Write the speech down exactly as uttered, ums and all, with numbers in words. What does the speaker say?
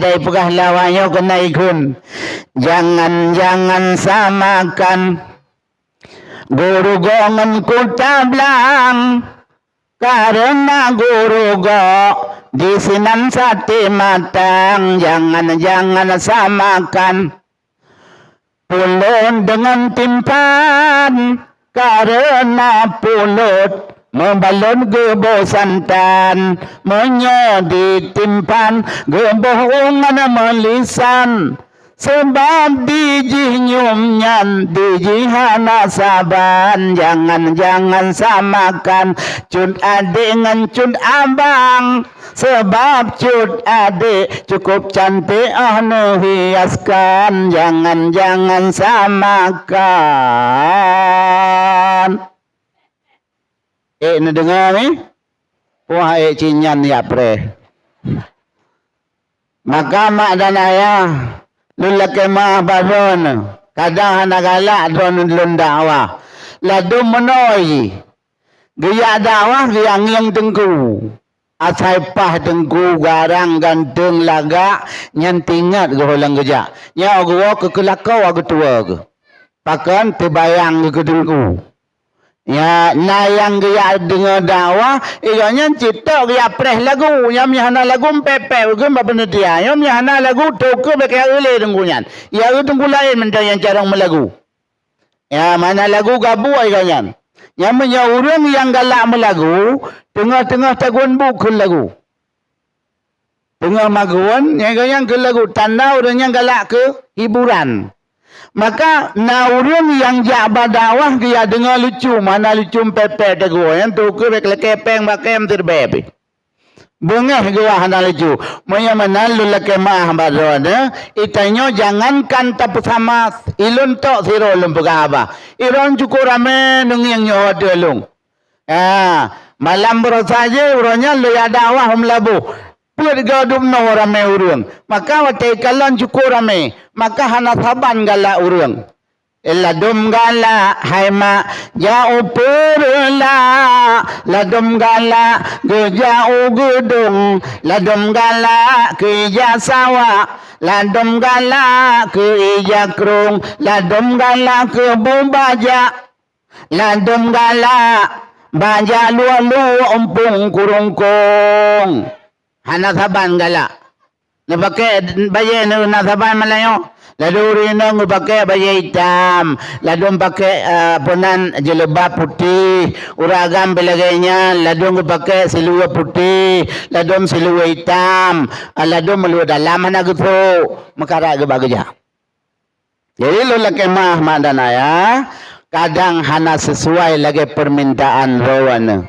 Dai peugah lawa nyoe keunan ikheun, jangan-jangan samakan guru goe ngon kuta blang, kareuna guru goe disinan saté matang, jangan-jangan samakan pulot deungon timphan, kareuna pulot meubalot geuboh santan, meunyoe ditimphan geuboh ngon meulisan. Sabab di jih nyum nyan, di jih hana saban, jangan-jangan samakan cut adék ngon cut abang. Sabab cut adék cukup cantik, oh neuhiaskan, jangan-jangan samakan. Eh, neudeungoe mi? Puah eh cinyan ya preh. Maka mak dan ayah, lôn lakée meuah bak droeneuh, kadang hana galak droeneuh lôn dakwah. Ladôm meunoe jih. Geujak dakwah geujak ngieng teungku. Asai paih teungku garang ganteng lagak nyan teuingat geuh lôn geujak. Nyoe geuwoe keu keulakoe geutuwoe geuh. Pakon teubayang geuh keu teungku. Ya, na nyang geujak deungoe dakwah, eh, gobnyan cit tok geujak preh lagu. Nyan meunyo hana lagu, pepek geuh bak panitia. Nyan meunyo hana lagu, toke bak ya ulée teungku nyan. Ya, teungku laén mantong nyang carông meulagu. Ya, mana lagu gabuek gobnyan. Nyan meunyo ureuëng nyang galak meulagu, teungoh-teungoh tagun bu kheun lagu. Teungoh magun, nyang gobnyan kheun lagu, tanda ureuëng nyan galak keu hiburan. Maka na ureuëng nyang jak bak dakwah geujak deungoe lucu, mana lucu pepek teungoh, nyan toke bak lakée péng bak kém teureubée pih. Beungéh geuwah hana laju. Meunyoe meunan lôn lakée meuah bak droeneuh, eh, itanyoe jangankan tapeusama, ilôn tok sidroe lôn peugah haba. Iron cukôp ramé neungieng nyoe ateueh lôn. Ah, malam baroesa jih uroe nyan lôn jak dakwah u Meulaboh. Peuet goe dum noe ramé ureuëng. Maka watée ikalon cukôp ramé, maka hana saban galak ureuëng. Ladôm galak hai mak jak u Peureulak, ladôm galak geujak u Geudong, ladôm galak keu ija sawak, ladôm galak keu ija krông, ladôm galak keu bu bajak, ladôm galak bajak luek-luek umpung kurungkong. Hana saban galak. Neupaké bajée na saban malam nyoe. Ladôm ureuëng inong geupaké bajée itam, ladôm paké, eh, peue nan, jilbab putéh, ureuëng agam pih lagée nyan, ladôm geupaké siluweue putéh, ladôm siluweue itam, eh, ladôm meuluweue dalam hana geusok, meukarat geuba geujak. Jadi lôn lakée meuah mak dan ayah, kadang hana sesuai lagée permintaan droeneuh.